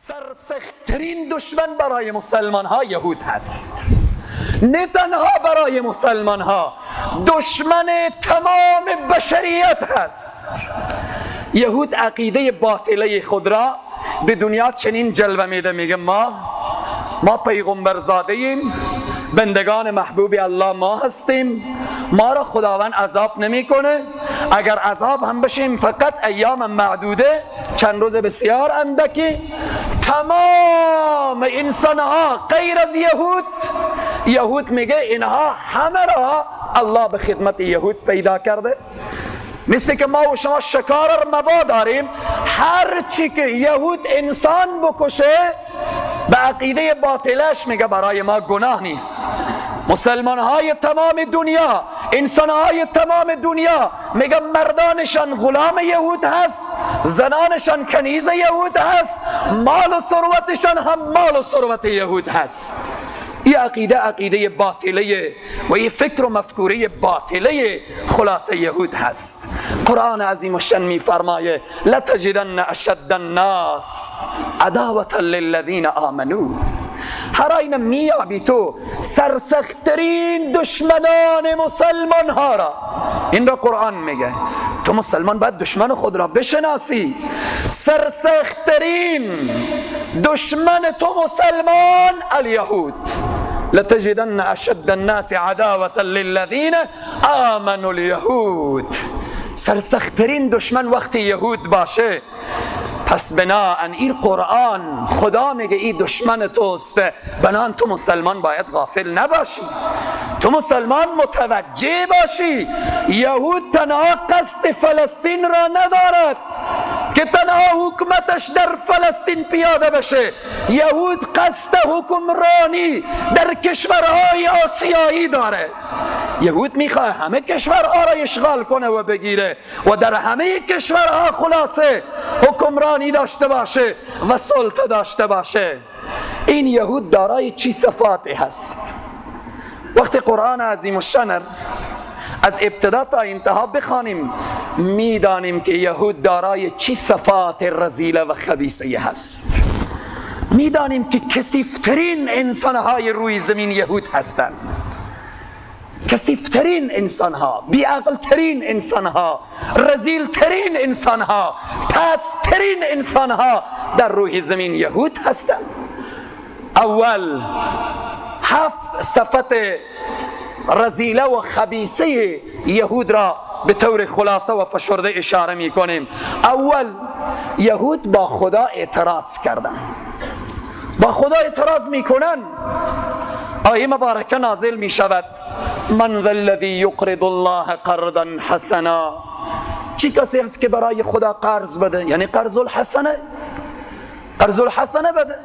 سرسخت‌ترین دشمن برای مسلمان ها یهود هست. نه تنها برای مسلمان ها، دشمن تمام بشریت هست. یهود عقیده باطله خود را به دنیا چنین جلوه میده، میگه ما پیغمبر زاده ایم، بندگان محبوب الله ما هستیم، ما را خداوند عذاب نمیکنه، اگر عذاب هم بشیم فقط ایام معدوده، چند روز بسیار اندکی. تمام انسان ها غیر از یهود، یهود میگه اینها همه را الله به خدمت یهود پیدا کرده. مثل که ما و شما شکار مبا داریم، هر چی که یهود انسان بکشه به عقیده باطلش میگه برای ما گناه نیست. مسلمان های تمام دنیا، انسان های تمام دنیا میگه مردانشان غلام یهود هست، زنانشان کنیز یهود هست، مال و ثروتشان هم مال و ثروت یهود هست. این عقیده عقیده باطله و این فکر و مفکوره باطله خلاصه یهود هست. قرآن عظیم الشان میفرمایه لتجدن اشد الناس عداوة للذین آمنوا. هر آینه میابی تو سرسخترین دشمنان مسلمان ها را. این را قرآن میگه. تو مسلمان باید دشمن خود را بشناسی. سرسخترین دشمن تو مسلمان الیهود. لتجدن اشد الناس عداوة للذین آمنوا اليهود. سرسخترین دشمن وقتی یهود باشه، پس بناهن این قرآن خدا میگه این دشمن توست، بناهن تو مسلمان باید غافل نباشی، تو مسلمان متوجه باشی. یهود تنها قصد فلسطین را ندارد که تنها حکومتش در فلسطین پیاده بشه، یهود قصد حکمرانی در کشورهای آسیایی داره. یهود میخواه همه کشورها را اشغال کنه و بگیره و در همه کشورها خلاصه حکمرانی داشته باشه و سلطه داشته باشه. این یهود دارای چی صفاتی هست؟ وقتی قرآن عظیم الشان از ابتدا تا انتها بخوانیم میدانیم که یهود دارای چی صفات رذیله و خبیثه هست. میدانیم که کثیفترین انسانهای روی زمین یهود هستند. کثیفترین انسانها، بیعقلترین انسانها، رذیلترین انسانها، پسترین انسانها در روی زمین یهود هستند. اول 7 صفت رذیله و خبیثه یهود را به طور خلاصه و فشرده اشاره می کنیم. اول، یهود با خدا اعتراض کردن، با خدا اعتراض می کنن. آیه مبارکه نازل می شود، من ذا الذی یقرض الله قرضا حسنا. چی کسی هست که برای خدا قرض بده؟ یعنی قرض الحسنه، قرض الحسنه بده.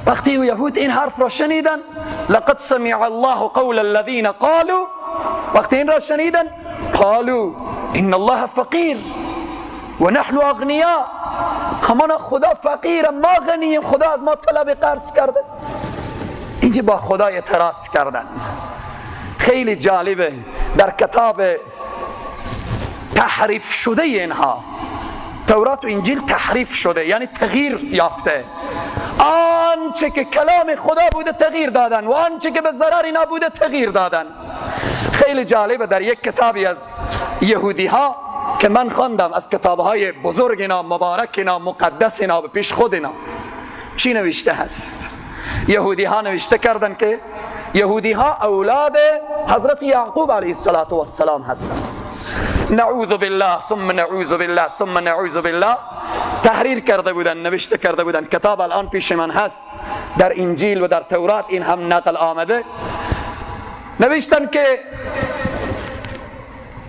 وقتی یهود این حرف را شنیدن، لقد سمع الله قول الذین قالوا، وقتی این را شنیدن قالوا ان الله فقیر و نحن اغنیا. همانا خدا فقیر، ما غنیم، خدا از ما طلب قرض کرده. اینجا با خدا اعتراض کردن. خیلی جالبه در کتاب تحریف شده اینها، تورات و انجیل تحریف شده، یعنی تغییر یافته. آنچه که کلام خدا بوده تغییر دادن و آنچه که به ضرر اینا بوده تغییر دادن. خیلی جالبه در یک کتابی از یهودی ها که من خواندم، از کتابهای بزرگ اینا، مبارک اینا، مقدس اینا، به پیش خود اینا، چی نوشته هست؟ یهودی ها نوشته کردن که یهودی ها اولاد حضرت یعقوب علیه السلام هستند. نعوذ بالله ثم نعوذ بالله ثم نعوذ بالله. تحریر کرده بودن، نوشته کرده بودن. کتاب الان پیش من هست، در انجیل و در تورات این هم نقل آمده. نوشتن که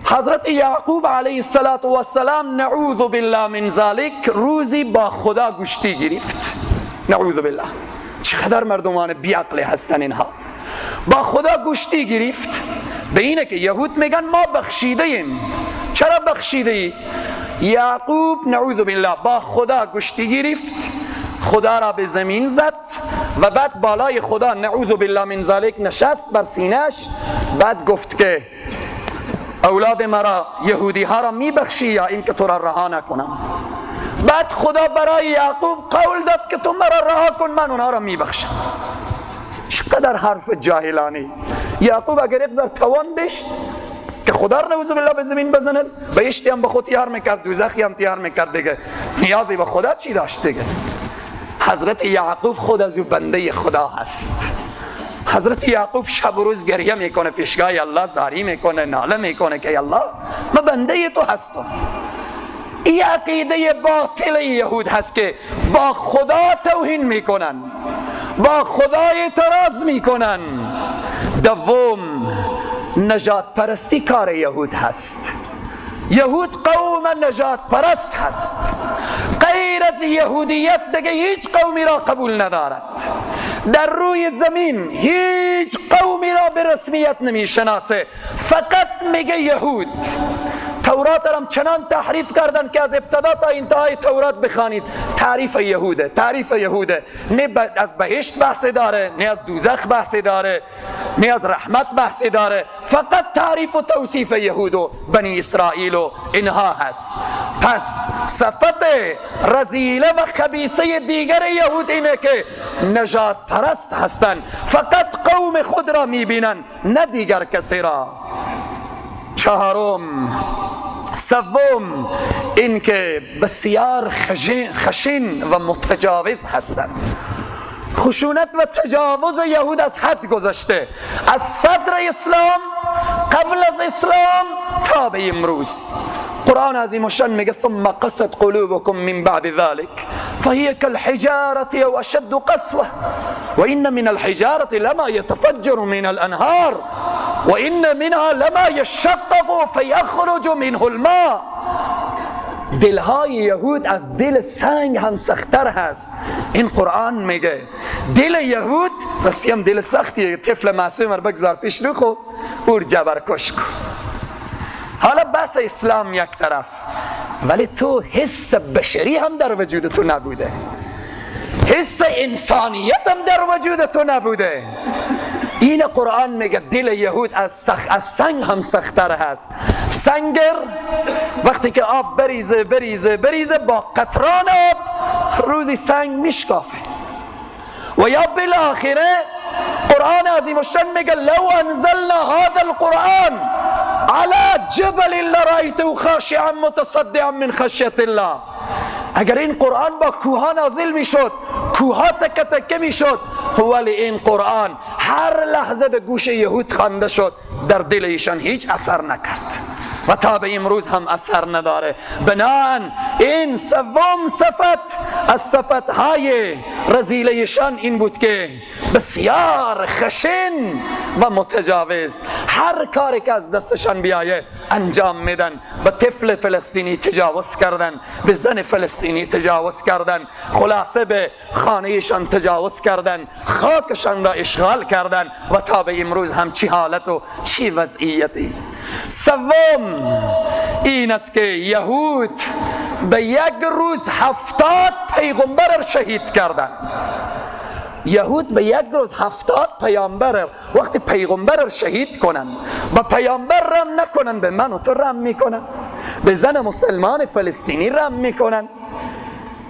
حضرت یعقوب علیه السلام نعوذ بالله من ذلک روزی با خدا گشتی گرفت. نعوذ بالله. چقدر مردمان بیعقل هستن اینها. با خدا گشتی گرفت. به اینه که یهود میگن ما بخشیده ایم. چرا بخشیده ای؟ یعقوب نعوذ بالله با خدا گشتی گرفت، خدا را به زمین زد و بعد بالای خدا نعوذ بالله من ذلک نشست بر سینهش. بعد گفت که اولاد مرا یهودی ها را میبخشی یا اینکه تو را رها نکنم؟ بعد خدا برای یعقوب قول داد که تو مرا رها کن، من اونها را میبخشم. چقدر حرف جاهلانی. یعقوب اگر یک ذره توان داشت که خدا را نعوذ بالله به زمین بزنه، بهشتی هم به خود تیار میکرد، دوزخی هم تیار میکرد دیگه، نیازی به خدا چی داشت دیگه؟ حضرت یعقوب خود از او بنده خدا هست. حضرت یعقوب شب و روز گریه میکنه، پیشگاه الله زاری میکنه، ناله میکنه که الله من بنده تو هستم. این عقیده باطل یهود هست که با خدا توهین میکنن، با خدا اعتراض میکنن. دوم، نجات پرستی کار یهود هست. یهود قوم نجات پرست هست، غیر از یهودیت دیگه هیچ قومی را قبول ندارد. در روی زمین هیچ قومی را به رسمیت نمیشناسه، فقط میگه یهود. تورات را چنان تحریف کردن که از ابتدا تا انتهای تورات بخوانید تعریف یهوده، تعریف یهوده. نه از بهشت بحث داره، نه از دوزخ بحث داره، نه از رحمت بحث داره، فقط تعریف و توصیف یهود و بنی اسرائیل و اینها هست. پس صفت رذیله و خبیثه دیگر یهود اینه که نجات پرست هستند، فقط قوم خود را میبینن نه دیگر کسی را. چهارم، سوم این که بسیار خشن و متجاوز هستند. خشونت و تجاوز یهود از حد گذشته، از صدر اسلام، قبل از اسلام تا به امروز. قرآن عظیم الشان میگه ثم قست قلوبكم من بعد ذلك فهي كالحجارة او اشد قسوة وان من الحجارة لما يتفجر من الانهار وان منها لما يشقق فيخرج منه الماء. دلهای یهود از دل سنگ هم سختتر هست. این قرآن میگه دل یهود راستی هم دل سختیه، طفل معصوم رو بگذار پیش رو خو اور جبرکش کن. حالا بس اسلام یک طرف، ولی تو حس بشری هم در وجود تو نبوده، حس انسانیت هم در وجود تو نبوده. این قرآن میگه دل یهود از سنگ هم سخت‌تر هست. سنگر وقتی که آب بریزه بریزه بریزه با قطران آب روزی سنگ میشکافه. و یا بالاخره قرآن عظیم الشان میگه لو انزلنا هذا القرآن على جبل لرأيته خاشعا متصدعا من خشیت الله. اگر این قرآن با کوها نازل میشد، کوها تکه تکه میشد، ولی این قرآن هر لحظه به گوش یهود خوانده شد، در دل ایشان هیچ اثر نکرد و تا به امروز هم اثر نداره. بناهن این سوم صفت از صفتهای رذیلهشان این بود که بسیار خشن و متجاوز، هر کاری که از دستشان بیایه انجام میدن. به طفل فلسطینی تجاوز کردن، به زن فلسطینی تجاوز کردن، خلاصه به خانهشان تجاوز کردن، خاکشان را اشغال کردن و تا به امروز هم چی حالت و چی وضعیتی. سوم این است که یهود به یک روز 70 پیغمبر شهید کردن. یهود به یک روز 70 پیامبر، وقتی پیغمبر شهید کنن با پیامبر رم نکنن، به من و تو رم میکنن، به زن مسلمان فلسطینی رم میکنن،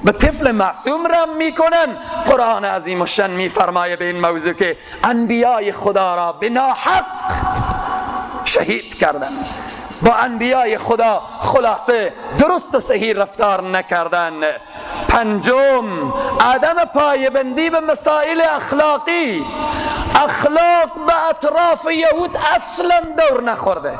به طفل معصوم رم میکنن. قرآن عظیم الشان میفرمایه به این موضوع که انبیای خدا را به ناحق شهید کردن، با انبیای خدا خلاصه درست و صحیح رفتار نکردن. پنجم، عدم پایبندی به مسائل اخلاقی. اخلاق به اطراف یهود اصلا دور نخورده،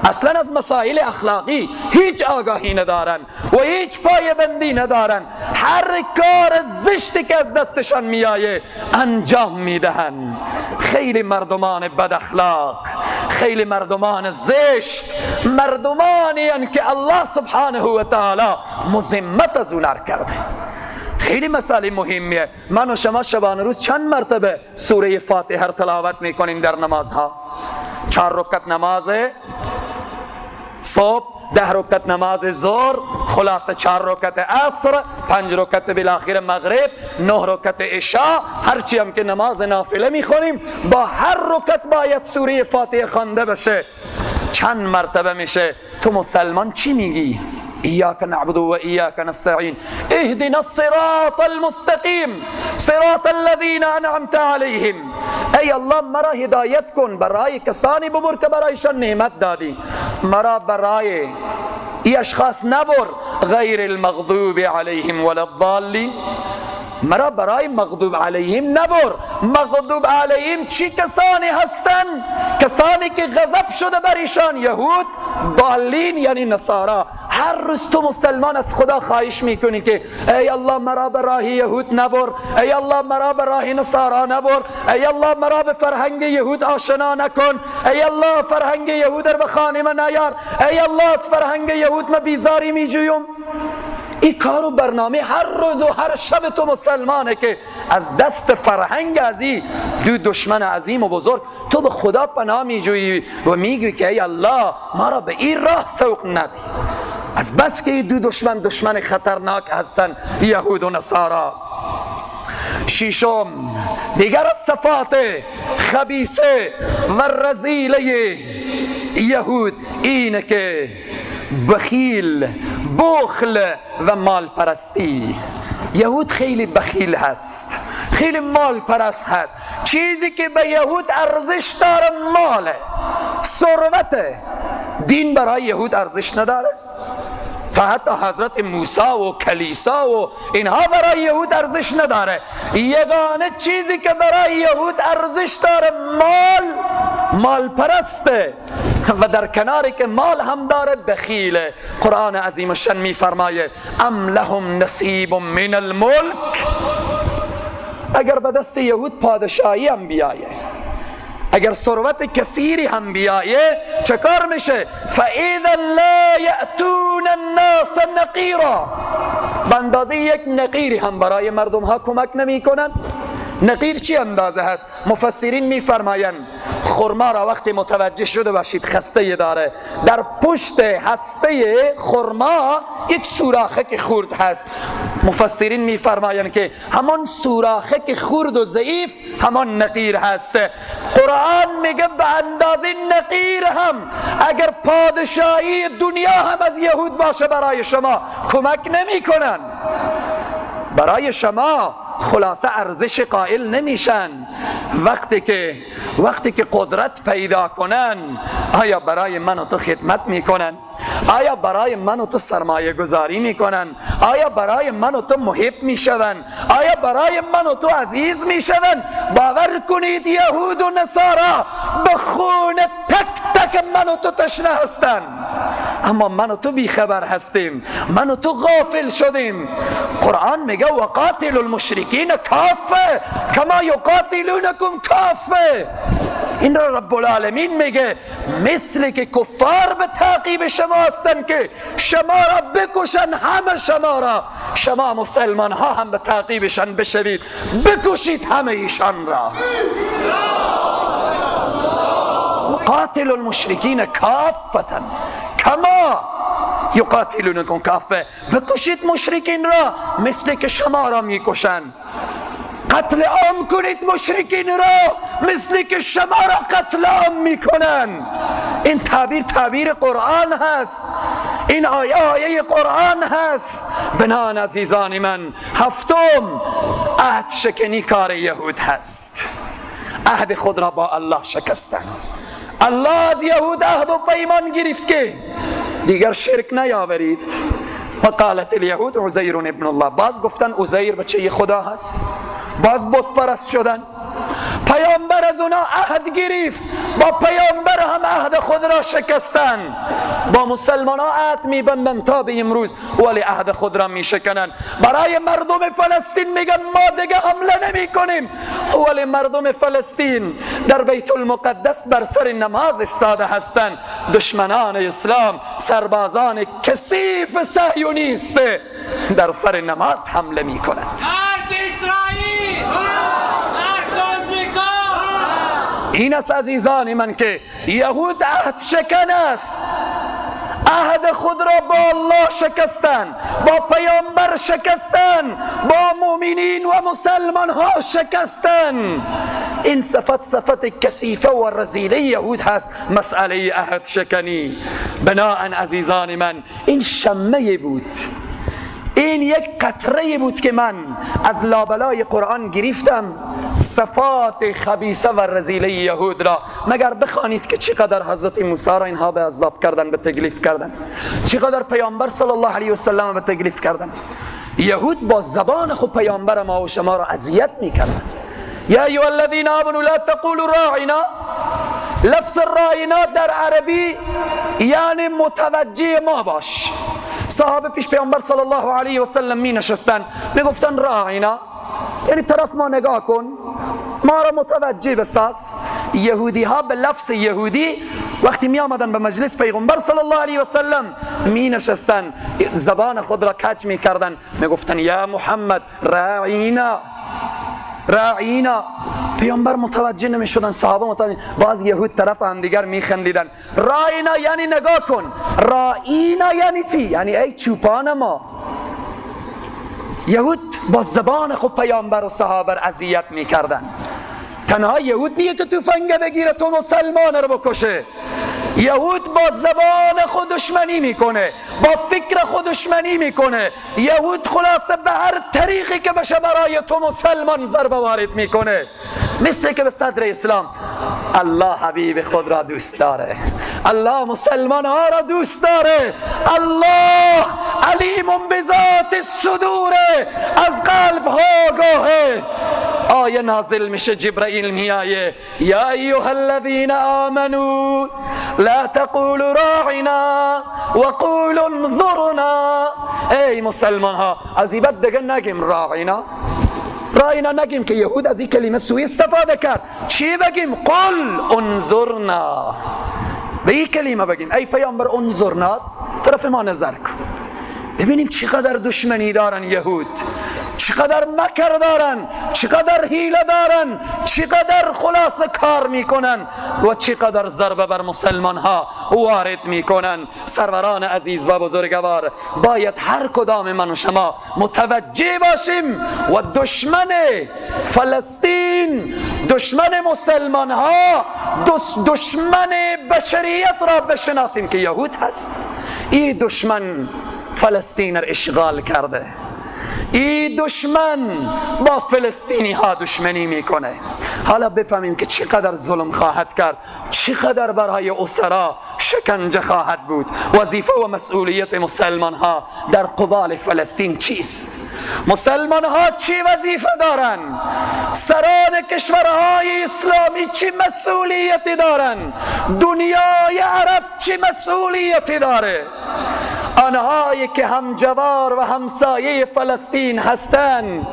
اصلا از مسائل اخلاقی هیچ آگاهی ندارن و هیچ پایبندی ندارن. هر کار زشتی که از دستشان میایه انجام میدهن. خیلی مردمان بد اخلاق، خیلی مردمان زشت، مردمانی که الله سبحانه و تعالی مذمت از اونها کرده. خیلی مسئله مهمیه. من و شما شبانه روز چند مرتبه سوره فاتحه را تلاوت میکنیم در نمازها؟ 4 رکعت نماز صبح، 10 رکعت نماز ظهر، خلاصه 4 رکعت عصر، 5 رکعت بالاخره مغرب، 9 رکعت عشاء. هرچی هم که نماز نافله میخونیم با هر رکعت باید سوره فاتحه خوانده بشه. چند مرتبه میشه؟ تو مسلمان چی میگی؟ ایاک نعبد و ایاک نستعین اهدنا الصراط المستقیم صراط الذین انعمت علیهم. ای الله مرا هدایت کن، برای کسانی ببر که برایشان نعمت دادی، مرا برای ای اشخاص نبر، غیر المغضوب علیهم ولا الضالین، مرا برای مغضوب علیهم نبر. مغضوب علیهم چی کسانی هستند؟ کسانی که غضب شده بر ایشان، یهود، ضالین یعنی نصارا. هر روز تو مسلمان از خدا خواهش میکنی که ای الله مرا به راه یهود نبر، ای الله مرا به راه نصارا نبر، ای الله مرا به فرهنگ یهود آشنا نکن، ای الله فرهنگ یهود رو به خانه من نیار، ای الله از فرهنگ یهود من بیزاری میجویم. این کار و برنامه هر روز و هر شب تو مسلمانه که از دست فرهنگ از دو دشمن عظیم و بزرگ تو به خدا پناه میجویی و میگویی که ای الله ما را به این راه سوق ندی. از بس که این دو دشمن دشمن خطرناک هستند، یهود و نصارا. ششم، دیگر از صفات خبیثه و رذیله یهود اینه که بخیل، بخل و مال پرستی. یهود خیلی بخیل هست، خیلی مال پرست هست. چیزی که به یهود ارزش داره ماله، ثروته. دین برای یهود ارزش نداره. تا حتی حضرت موسی و کلیسا و اینها برای یهود ارزش نداره. یگانه چیزی که برای یهود ارزش داره مال، مال پرسته و در کناری که مال هم داره بخیله. قرآن عظیم الشان میفرمایه ام لهم نصیب من الملک. اگر به دست یهود پادشاهی هم بیایه، اگر ثروت کثیری هم بیایه، چه کار میشه؟ فاذا لا یأتون الناس نقیرا. به اندازه یک نقیری هم برای مردم ها کمک نمی کنن. نقیر چی اندازه هست؟ مفسرین میفرمایند خرما را وقتی متوجه شده باشید خسته داره، در پشت هسته خرما یک سوراخک خرد هست. مفسرین میفرمایند که همان سوراخک خرد و ضعیف همان نقیر هست. قرآن میگه به اندازه نقیر هم اگر پادشاهی دنیا هم از یهود باشه برای شما کمک نمیکنن، برای شما خلاصه ارزش قائل نمیشن. وقتی که قدرت پیدا کنن، آیا برای من و تو خدمت میکنن؟ آیا برای من و تو سرمایه گذاری میکنن؟ آیا برای من و تو محب میشون؟ آیا برای من و تو عزیز میشون؟ باور کنید یهود و نصارا به خون تک تک من و تو تشنه هستن، اما من و تو بیخبر هستیم، من و تو غافل شدیم. قرآن میگه وقاتل المشرکین کافه کما یقاتلونکم کافه. این را رب العالمین میگه مثل که کفار به تعقیب شما هستن که شما را بکشن، همه شما را، شما مسلمان ها هم به تعقیبشان بشوید، بکشید همه ایشان را. وقاتل المشرکین کافة کما یقاتلونکم کافه. بکشید مشرکین را مثل که شما را میکشن. قتل عام کنید مشرکین را مثل که شما را قتل عام میکنن. این تعبیر تعبیر قرآن هست، این آیه آیه قرآن هست. بنان عزیزان من، هفتم، عهد شکنی کار یهود هست. عهد خود را با الله شکستن. الله از یهود عهد و پیمان گرفت که دیگر شرک نیاورید. وقالت الیهود عزیر ابن الله. باز گفتن عزیر بچه خدا هست، باز بت پرست شدن. پیامبر از اونا عهد گرفت، با پیامبر هم عهد خود را شکستن. با مسلمان ها عهد میبندن تا به امروز، ولی عهد خود را میشکنن. برای مردم فلسطین میگن ما دیگه حمله نمی کنیم، ولی مردم فلسطین در بیت المقدس بر سر نماز ایستاده هستند. دشمنان اسلام، سربازان کثیف صهیونیست در سر نماز حمله میکنند. این است عزیزان من که یهود عهد شکن است. عهد خود را با الله شکستن، با پیامبر شکستن، با مؤمنین و مسلمان ها شکستن. این صفت صفت کثیفه و رذیله یهود هست، مسئله عهد شکنی. بناءً عزیزان من، این شمه بود، این یک قطره بود که من از لابلای قرآن گرفتم صفات خبیثه و رذیله یهود را. مگر بخوانید که چقدر حضرت موسی را اینها به عذاب کردن، به تکلیف کردن، چقدر پیامبر صلی الله علیه و سلم به تکلیف کردن. یهود با زبان خود پیامبر ما و شما را اذیت میکردن. یا ایها الذین آمنوا لا تقولوا راعنا. لفظ راعنا در عربی یعنی متوجه ما باش. صحابه پیش پیامبر صلی الله علیه و سلم می نشستن، می گفتن راعینا، یعنی طرف ما نگاه کن، ما را متوجه بساز. یهودی ها به لفظ یهودی وقتی می آمدن به مجلس پیغمبر صلی الله علیه و سلم می نشستن، زبان خود را کج می کردن، می گفتن یا محمد راعینا راعینا. پیامبر متوجه نمی شدن، صحابه متوجه. باز یهود طرف هم دیگر می خندیدن. راعینا یعنی نگاه کن، راعینا یعنی چی؟ یعنی ای چوپان ما. یهود با زبان خود پیامبر و صحابه اذیت می کردن. تنها یهود نیه که تفنگ بگیره تو مسلمان رو بکشه. یهود با زبان خود دشمنی میکنه، با فکر خود دشمنی میکنه. یهود خلاصه به هر طریقی که بشه برای تو مسلمان ضربه وارد میکنه، مثل که به صدر اسلام. الله حبیب خود را دوست داره، الله مسلمان ها را دوست داره، الله علیم بذات الصدور، از قلب ها آگاهه. آیه نازل میشه، جبرائیل میایه، یا ایها الذین آمنوا لا تقولوا راعنا وقولوا انظرنا. ای مسلمان ها، از این بعد دیگه نگیم راعنا، راعنا نگیم که یهود از این کلمه سوء استفاده کرد. چی بگیم؟ قل انظرنا. به این کلمه بگیم ای پیامبر انظرنا، طرف ما نظر کن، ببینیم چقدر دشمنی دارن یهود، چقدر مکر دارن، چقدر حیله دارن، چقدر خلاصه کار میکنن و چقدر ضربه بر مسلمان ها وارد میکنن. سروران عزیز و بزرگوار، باید هر کدام من و شما متوجه باشیم و دشمن فلسطین، دشمن مسلمان ها، دشمن بشریت را بشناسیم که یهود هست. این دشمن فلسطین را اشغال کرده، این دشمن با فلسطینی ها دشمنی میکنه. حالا بفهمیم که چقدر ظلم خواهد کرد، چقدر برای اسرا شکنجه خواهد بود. وظیفه و مسئولیت مسلمان ها در قبال فلسطین چیست؟ مسلمان ها چی وظیفه دارن؟ سران کشورهای اسلامی چی مسئولیتی دارن؟ دنیای عرب چی مسئولیتی داره؟ آنهایی که همجوار و همسایه فلسطین هستند،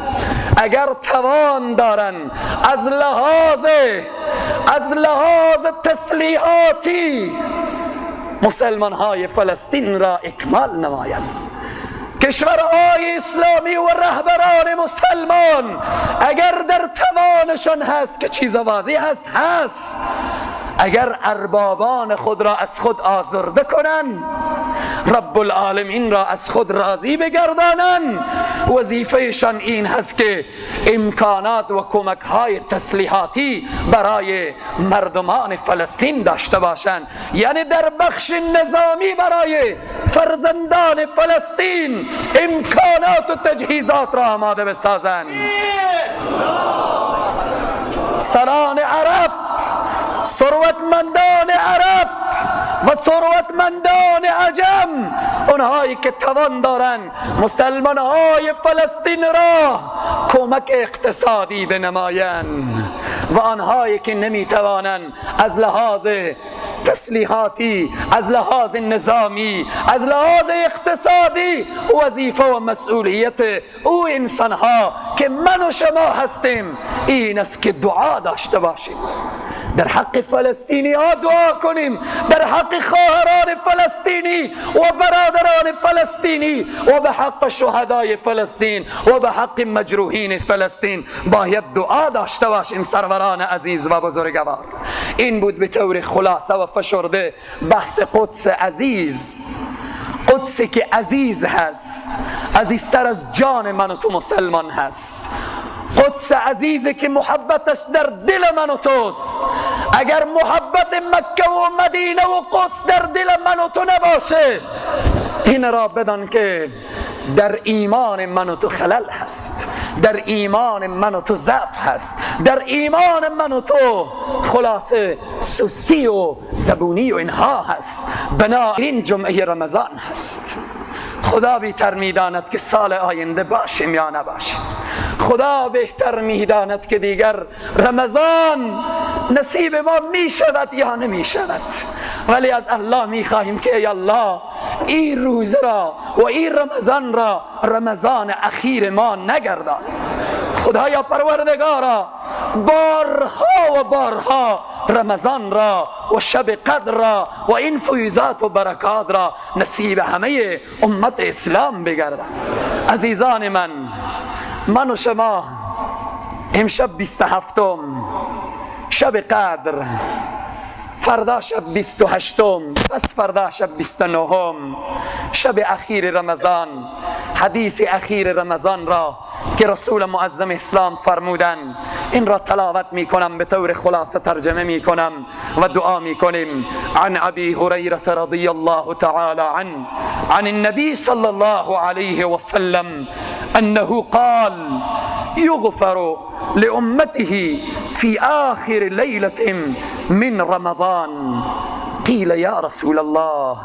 اگر توان دارن از لحاظ تسلیحاتی مسلمان های فلسطین را اکمال نمایند. کشورهای اسلامی و رهبران مسلمان اگر در توانشان هست که چیز واضح هست، هست، اگر اربابان خود را از خود آزرده کنن، رب العالمین را از خود راضی بگردانن، وظیفهشان این هست که امکانات و کمک های تسلیحاتی برای مردمان فلسطین داشته باشند. یعنی در بخش نظامی برای فرزندان فلسطین امکانات و تجهیزات را آماده بسازند. سران عرب، ثروتمندان عرب و ثروتمندان عجم، اونهایی که توان دارن مسلمان های فلسطین را کمک اقتصادی بنمایند و آنهایی که نمیتوانند از لحاظ تسلیحاتی، از لحاظ نظامی، از لحاظ اقتصادی، وظیفه و مسئولیت او انسانها که من و شما هستیم این است که دعا داشته باشیم، در حق فلسطینی ها دعا کنیم، در حق خواهران فلسطینی و برادران فلسطینی و به حق شهدای فلسطین و به حق مجروحین فلسطین باید دعا داشته باشیم. سروران عزیز و بزرگوار، این بود به طور خلاصه و فشرده بحث قدس عزیز. قدسی که عزیز هست، عزیزتر از جان من و تو مسلمان هست. قدس عزیزی که محبتش در دل من و توست. اگر محبت مکه و مدینه و قدس در دل من و تو نباشه، این را بدان که در ایمان من و تو خلل هست، در ایمان من و تو ضعف هست، در ایمان من و تو خلاصه سستی و زبونی و اینها هست. بنابراین جمعه رمضان هست. خدا بهتر میداند که سال آینده باشیم یا نباشیم. خدا بهتر میداند که دیگر رمضان نصیب ما میشود یا نمیشود. ولی از الله میخواهیم که ای الله، این روز را و این رمضان را رمضان اخیر ما نگردان. خدایا پروردگارا، بارها و بارها رمضان را و شب قدر را و این فیوضات و برکات را نصیب همه امت اسلام بگردان. عزیزان من، من و شما امشب 27 شب قدر، فردا شب 28، پس فردا شب 29، شب اخیر رمضان. حدیث اخیر رمضان را که رسول معظم اسلام فرمودن، این را تلاوت می کنم، به طور خلاصه ترجمه می کنم و دعا می کنیم. عن ابی هریره رضی الله تعالی عنه عن النبی صلی الله علیه وسلم انه قال یغفر لأمته في آخر ليلة من رمضان. قيل يا رسول الله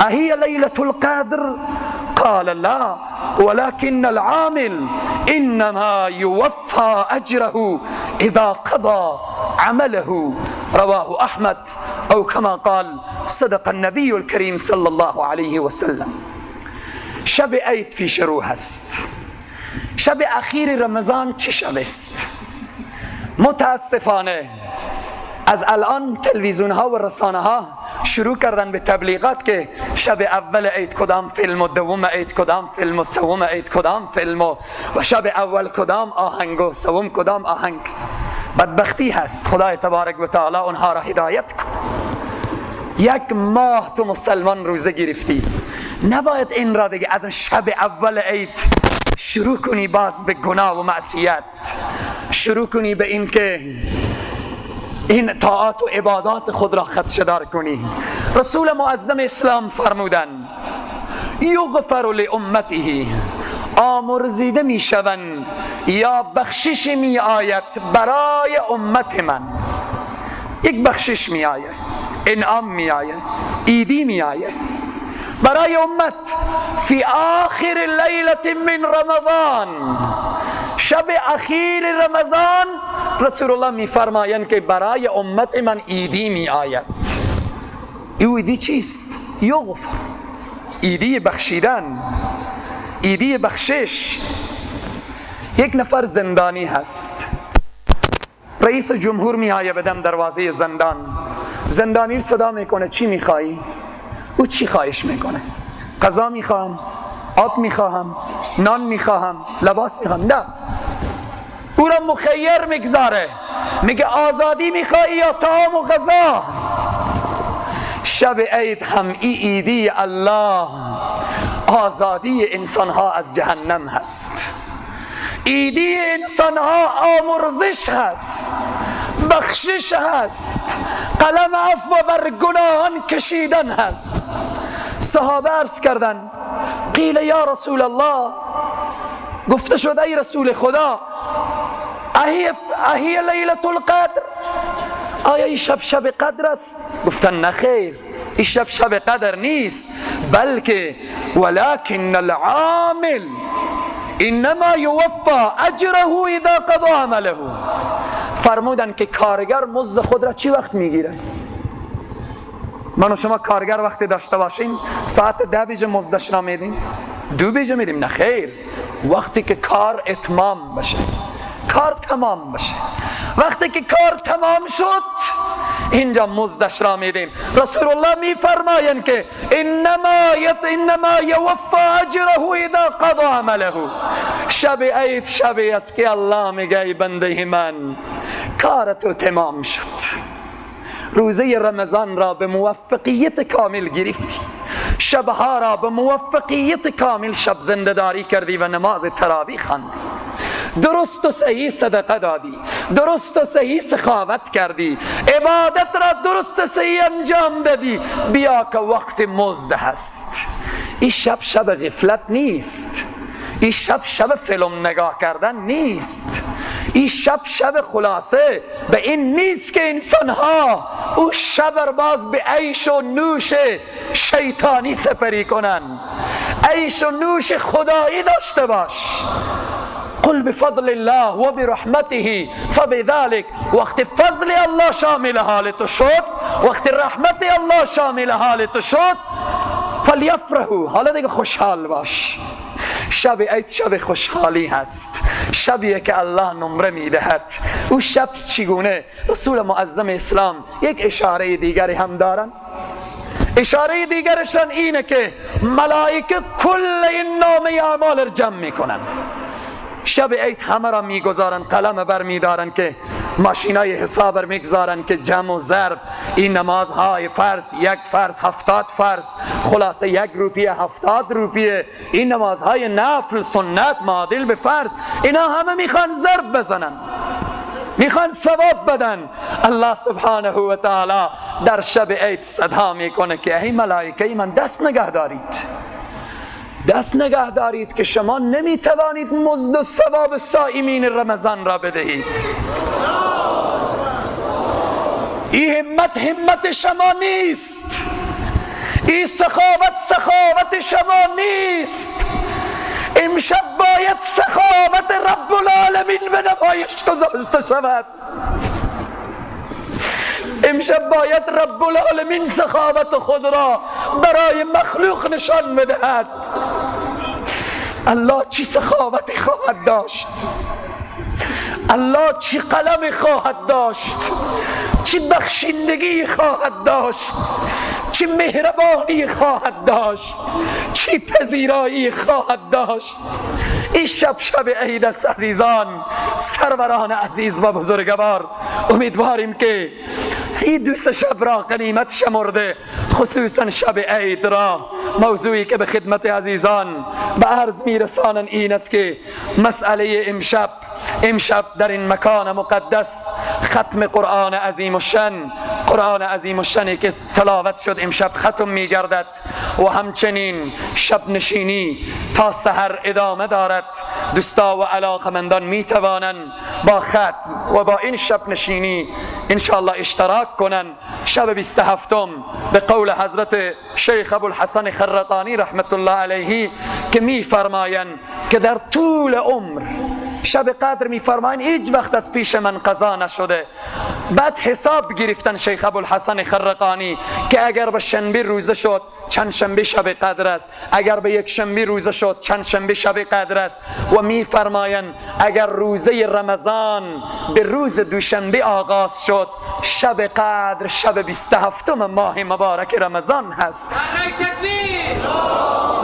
أهي ليلة القدر؟ قال لا، ولكن العامل إنما يوفى أجره إذا قضى عمله. رواه أحمد، أو كما قال صدق النبي الكريم صلى الله عليه وسلم. شب عید پیش رو هست. شب اخیر رمضان چه شب است؟ متاسفانه از الان تلویزیون ها و رسانه ها شروع کردن به تبلیغات که شب اول عید کدام فیلم و دوم عید کدام فیلم و سوم عید کدام فیلم و شب اول کدام آهنگ و سوم کدام آهنگ. بدبختی هست. خدای تبارک و تعالی اونها را هدایت کن. یک ماه تو مسلمان روزه گرفتی، نباید این را دیگه از شب اول عید شروع کنی باز به گناه و معصیت، شروع کنی به این که این طاعات و عبادات خود را خدشه‌دار کنی. رسول معظم اسلام فرمودن یغفر لامته، آمرزیده می شوند یا بخشش می آید برای امت من. یک بخشش می آید، انعام می آید، عیدی می آید برای امت. فی آخر لیلة من رمضان، شب اخیر رمضان، رسول الله می فرمایند که برای امت من عیدی می آید. این عیدی چیست؟ یغفر، عیدی بخشیدن، عیدی بخشش. یک نفر زندانی هست، رئیس جمهور می آید به دم دروازه زندان، زندانی صدا میکنه چی میخوایی؟ او چی خواهش میکنه؟ غذا میخواهم، آب میخواهم، نان میخواهم، لباس میخواهم. نه، او را مخیر میگذاره، میگه آزادی میخوایی یا طعام و غذا؟ شب عید هم ای عیدی الله، آزادی انسانها از جهنم هست، عیدی انسانها آمرزش هست، بخشش هست، قلم عفو بر گناهان کشیدن هست. صحابه عرض کردن قیل یا رسول الله، گفته شد ای رسول خدا، اهی لیلة القدر، آیا این شب شب قدر است؟ گفتن نه خیر، این شب شب قدر نیست، بلکه ولكن العامل انما یوفى اجره اذا قضى عمله. فرمودن که کارگر مزد خود را چی وقت میگیره؟ من و شما کارگر وقتی داشته باشیم ساعت 10 بجه مزدش را میدیم، 2 بجه میدیم؟ نه خیر، وقتی که کار اتمام بشه، کار تمام بشه. وقتی که کار تمام شد اینجا مزدش را میدیم. رسول الله میفرمایند که انما یوفى اجره اذا قضى عمله. شب عید شبی است که الله میگه ای بنده من، کار تو تمام شد، روزه رمضان را به موفقیت کامل گرفتی، شبها را به موفقیت کامل شب زنده‌داری کردی و نماز تراویح خواندی، درست و صحیح صدقه دادی، درست و صحیح سخاوت کردی، عبادت را درست و صحیح انجام دادی، بیا که وقت مزد هست. این شب شب غفلت نیست، این شب شب فیلم نگاه کردن نیست، این شب شب خلاصه به این نیست که انسان ها او شب باز به عیش و نوش شیطانی سپری کنن. عیش و نوش خدایی داشته باش. قل بفضل الله و برحمته فبذلك. وقت فضل الله شامل حال تو شد، وقت رحمت الله شامل حال تو شد، فلیفرحوا، حالا دیگه خوشحال باش. شب عید شب خوشحالی هست، شبیه که الله نمره میدهد. او شب چگونه؟ رسول معظم اسلام یک اشاره دیگری هم دارن. اشاره دیگرشان اینه که ملائکه کل این نامه اعمال را جمع میکنن. شب عید همه را میگذارن، قلم بر میدارن که ماشینای حساب را میگذارن که جمع و ضرب این نمازهای فرض، یک فرض 70 فرض، خلاصه 1 روپیه 70 روپیه، این نمازهای نفل سنت معادل به فرض، اینا همه میخوان ضرب بزنن، میخوان ثواب بدن. الله سبحانه و تعالی در شب عید صدا میکنه که ای ملائکه من، دست نگه دارید، دست نگه دارید که شما نمیتوانید مزد و ثواب صائمین رمضان را بدهید. این همت همت شما نیست، این سخاوت سخاوت شما نیست. امشب باید سخاوت رب العالمین به نمایش گذاشته شود. امشب باید رب العالمین سخاوت خود را برای مخلوق نشان بدهد. الله چی سخاوتی خواهد داشت، الله چی قلمی خواهد داشت، چی بخشندگی خواهد داشت، چی مهربانی خواهد داشت، چی پذیرایی خواهد داشت. این شب شب عید است عزیزان، سروران عزیز و بزرگوار. امیدواریم که این دوست شب را غنیمت شمرده، خصوصا شب عید را. موضوعی که به خدمت عزیزان به عرض میرسانن این است که مسئله امشب در این مکان مقدس ختم قرآن عظیم الشأن، قرآن عظیم الشأنی که تلاوت شد امشب ختم میگردد و همچنین شب نشینی تا سحر ادامه دارد. دوستا و علاقمندان میتوانند با ختم و با این شب نشینی انشاءالله اشتراک کنند. شب 27 به قول حضرت شیخ ابوالحسن خرقانی رحمت الله علیه که میفرمایند که در طول عمر شب قدر میفرمایند هیچ وقت از پیش من قضا نشده. بعد حساب گرفتن شیخ ابوالحسن خرقانی که اگر به شنبه روزه شد چند شنبه شب قدر است، اگر به یک شنبه روزه شد چند شنبه شب قدر است. و میفرمایند اگر روزه رمضان به روز دوشنبه آغاز شد، شب قدر شب 27 ماه مبارک رمضان هست.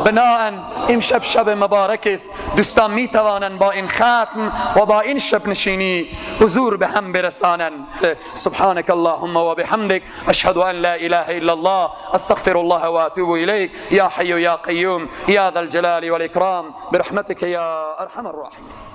بناءً امشب شب مبارک است. دوستان می توانند با این ختم و با این شب نشینی حضور به هم برسانند. سبحانك اللهم وبحمدك اشهد ان لا اله الا الله استغفر الله واتوب اليك يا حي يا قيوم يا ذا الجلال والاكرام برحمتك يا ارحم الراحمين.